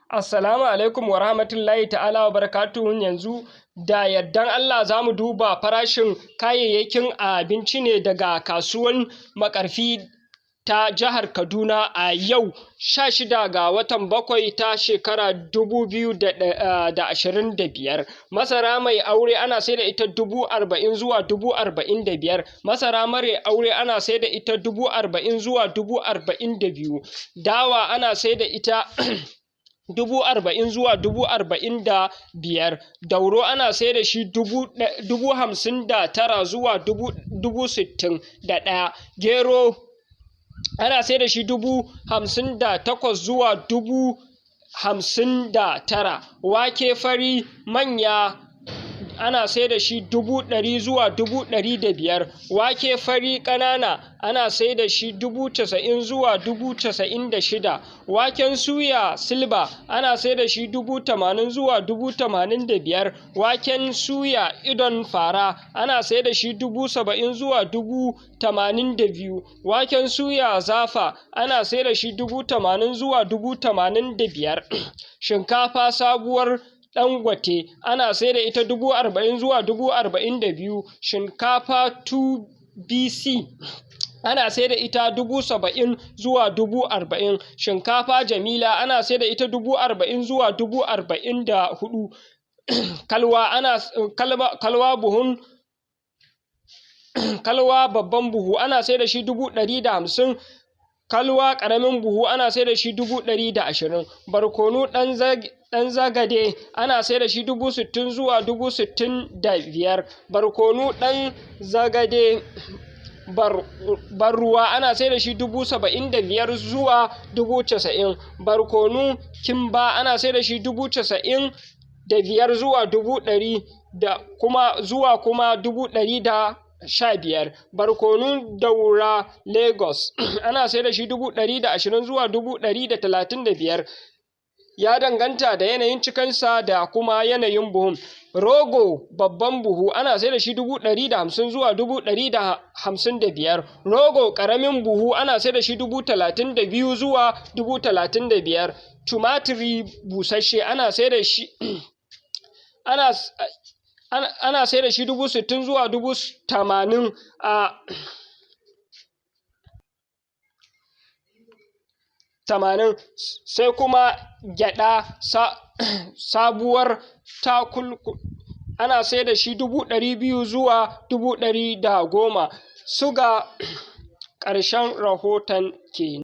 Assalamu alaikum wa rahmatullahi ta'ala wa barakatuhu. Yanzu da yardan Allah za mu duba farashin kayayyakin abinci ne daga kasuwan Makarfi ta jihar Kaduna a yau 16 ga watan 7 ta shekara 2025. Masara mai aure ana sai da ita 40,000 zuwa 45,000. Masara mare aure ana sai da ita 40,000 zuwa 42,000. Dawa ana sai da ita 40,000 zuwa 45,000. Dauro ana sai da shi 59,000 zuwa 61,000. Gero ana sai da shi 58,000 zuwa 59,000. Wake fari manya ana sai da shi 100,000 zuwa 105,000. Wake fari ƙanana ana sai da shi 90,000 zuwa 96,000. Waken suya silba ana sai da shi 80,000 zuwa 85,000. Waken suya idon fara ana sai da shi 70,000 zuwa 82,000. Waken suya zafa ana sai da shi 80,000 zuwa 85,000. Shinkafa sabuwar Dangote ana sai da ita 40,000 zuwa 42,000. Shinkafa 2BC ana sai da ita 70,000 zuwa 40,000. Shinkafa Jamila ana sai da ita 40,000 zuwa 44,000. Kalwa ana kalwa buhun kalwa babban buhu ana sai da shi 150,000. Kalwa ƙaramin buhu ana sai da shi 120,000. Barkono ɗan zagade ana sai da shi 60,000 zuwa 65,000. Barkono ɗan zagade barruwa ana sai da shi 75,000 zuwa 90,000. Barkono kimba ana sai da shi 95,000 zuwa 100,000 da kuma zuwa kuma 115,000. Barkonon Daura Lagos ana sai da shi 120,000 zuwa 135,000, ya danganta da yanayin cikinsa da kuma yanayin buhun. Rogo babban buhu ana sai da shi 150,000 zuwa 155,000. Rogo ƙaramin buhu ana sai da shi 32,000 zuwa 35,000. Tumatiri busasshe ana sai da shi ana sai da shi 60,000 zuwa 80,000 a 80. Sai kuma gyaɗa sabuwar takulku ana sai da shi 200,000 zuwa 110,000. Suga. Ƙarshen rahoton kenan.